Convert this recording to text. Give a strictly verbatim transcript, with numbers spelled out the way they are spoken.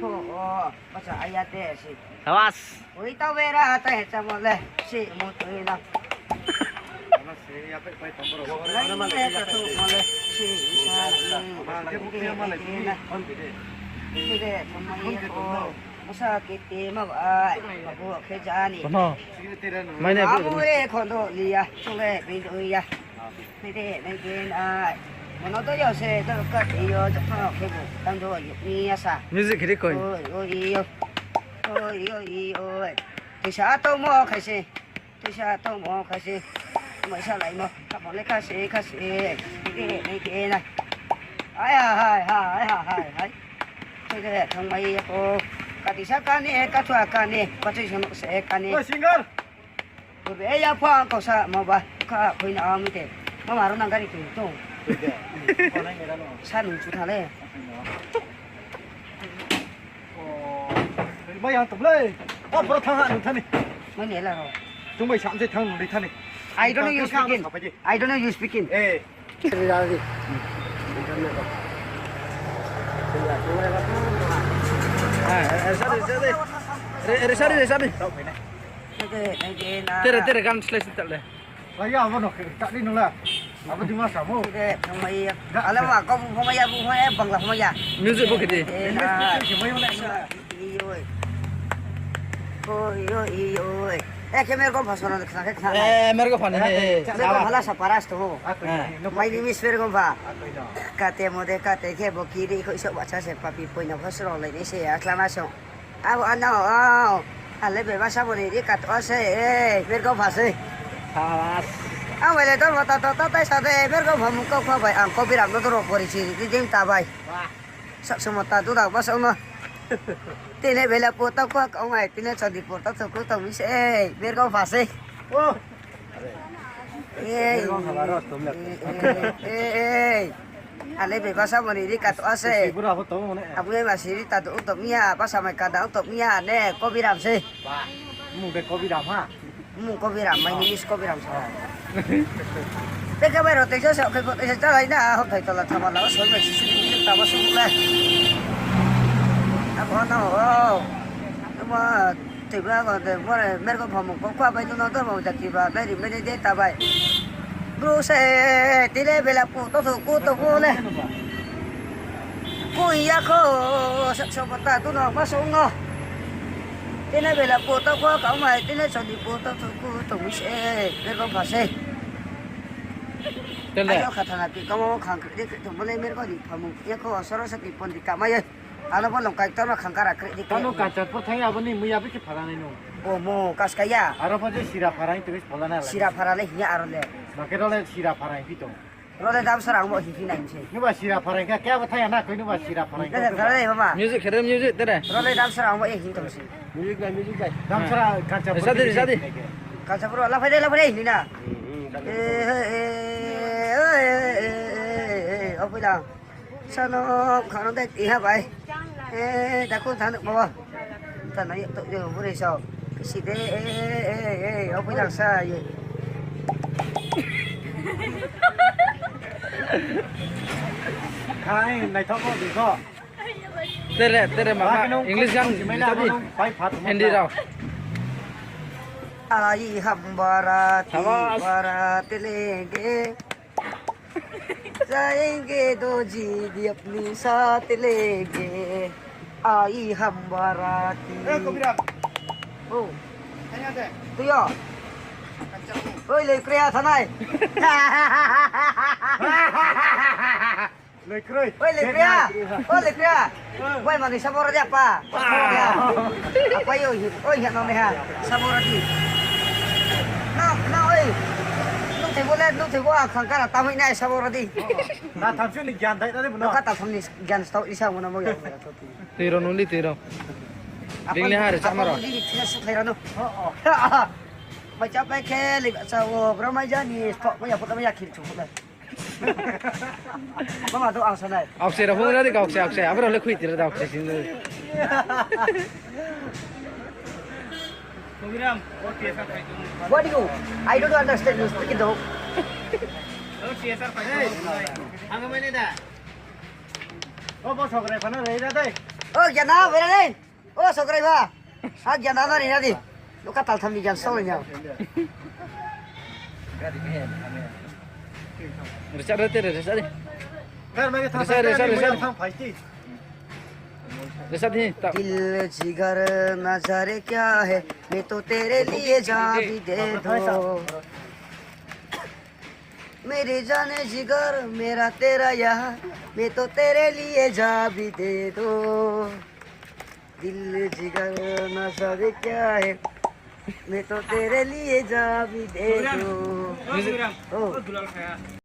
O, bacha aya te si. Sabas. Ui, tau bera ta he cha mo le. Si mo tu na. Nai ne ta tu mo le. Si sa na. Ni de, ni de na. Ni de, thong mai ko. Masa kiti ma ba. Ba bu khe ja ni. Kono. Mai ne. Amu re khondo liya. Chule bi do ya. Nai de, nai de, nai. Mono to yo se, to ka ti yo, to ka ke bo, tang do yo, ni ya sa. Music khe ri koi. Oi, oi, yo. Oi, oi, oi. Tuisa to mo khai se. Tuisa to mo khai se. Mo sa lai mo. Ka mo le ka se, ka se. Nai de, nai de, nai. Ai, ai, ai, ai, ai, ai, ai. Nai de, thang mai ya ko. Ka ti sa ka ni, ka thua ka ni. Ka ti sa no se ka ni. Oi, singer. Bo be ya pha ko sa ma ba ka khoi na am te. Ma ma ro nang gari tu tu. Sa nung chu tha le. Mai yang tum le. O, bro, thang ha nung thani. Mai ne la ro. Tung bai sam se thang nung di thani. I don't know you speaking. I don't know you speaking. Eh. Ah, eh, eh, sorry, sorry. Re, re, sorry, re, sorry. Tere, tere, gan slai sin tal le. Lagi abo no, tak ni nula. Abo di masa mo. Tere, thang mai ya. Ala ma, kau bu mai ya, bu mai ya, Bangla mai ya. Music bo khe di. English music khe mai ya. Iyoi. Oi, oi, iyoi. Eh, khe Mergom pha sono khna khe khna. Eh, Mergom pha ni, eh, eh. Mergom pha la sa paras to. Ako ni, no. My name is Mergom pha. Ako ni. Kate mode kate khe bo kiri kho iso bacha se papi poino pha sro lai ni se aklama song. Abo ano, oh. Ale bebasa bo ni ri kato se, eh, Mergom pha se. Sabas. Ang bai le to mata to ta tai sa de, Mergom pha mung kau kha bai, ang Kobiram no to ro pori si, ri dim ta bai. Wah. Sak se mata tu dak basa no. Tine bela po ta kha ka ngai, tine chadi po ta to ko to mi se, eh, Mergom pha se. Oh. Eh, Mergom pha ro to le. Eh, eh, eh. Ale be basa mani ri kato ase. Sibura ho to mo ne. Abu ma siri ta do to miya, basa mai kada to miya ne, Kobiram se. Ba. Mung de Kobiram ha. Mung Kobiram, my name is Kobiram sa. Te ka bai ro te sa sa, khe ko te sa lai na, ho thai tola thama la, so mai si si ta ba su le. Abu na ho. Ma Tui ba ko de, mo re, Mergom pha mung kau kha bai, tu no to mo jati ba, bai ri, bai ri de ta bai. Bru se, tile bela pu to thu ku to ku le. Ku ya kho, sak so ta tu no ma so ngo. Tile bela pu to ku ka mai, tile so di pu to thu ku to mi se, Mergom pha se. Tele. Ayo kha thana pi ka mo khang kri de kri to mo le Mergom ni pha mung ya kho, soro sa pi pon di ka mai ye. Ano bo long kai torma khangkara kri di. Ano Kanchanpur thang ya, abo ni muya bikhe phara nai no. Bo mo kas kaya. Aro pha je Sira phara hing tebis phola na. Sira phara le hiya aro le. Ba khe ro le Sira phara hing phi tong. Ro le Damsara ang bo hing phi nai se. Nuba Sira phara hing kha, kya bo thang ya na koi nuba Sira phara hing. Tere, tere, mama. Music khere, music tere. Ro le Damsara ang bo hing tong se. Music nai, music nai. Damsara Kanchanpur. Sadi, sadi. Kanchanpur la phai de, la phai de hing na. Hmm, hmm, eh, eh, eh, oh, pui lang. Sano khano dai tiha bai. Eh, daku thanuk bawa. Thanai tok je buri so. Kisi de, eh, eh, eh, eh, opo jang sa ye. Khai, naithok mo di ko. Tere, tere mama, English gan, Hindi rao. Ai hum barat, barat lenge. Jayenge doji bhi apni saath lenge. Ai hum barati. Eh, Kobiram. Oh. Tanya de. Tu yo. Kanchanpur. Oi, le kriya thanai. Oi, le kriya. Oi, le kriya. Oi, mani sabor aja apa? Apa yo, oi, ya nong ha. Sabor aja. Na, na, oi. Nung thebo le, nung thebo a khangkara tamai nai sabor aja. Na thamsu ni gyan dai tadi buno. Ka thamsu ni gyan stau isa buno mo ya. Tiro nung di tiro. Ding ni hari sama ro. Di thina su khaira no. Oh, oh. Mai cha pai khe le cha wo bro mai ja ni spok mai ya photo mai ya khil chu photo. Mama do ang sanai. Aokse ra phung ra di ka aokse, aokse. Abro le khui tira da aokse sin. Program, O T S R fight. What do you? I don't understand you speaking though. O T S R fight. Ang mai ne da. O bo sokre phano rei da dai. O, Gyana, berai nai. O, Sokrai ba. A, Gyana no ri na di. Nokha taltham ni Gyana song ya. Risa re, tere, risa di. Risa, risa, risa. Risa di, ta. दिल जिगर नजर क्या है, मैं तो तेरे लिए जान भी दे दो। मेरी जान जिगर, मेरा तेरा यार, मैं तो तेरे लिए जान भी दे दो। दिल जिगर नजर क्या है, मैं तो तेरे लिए जान भी दे दो। ओ।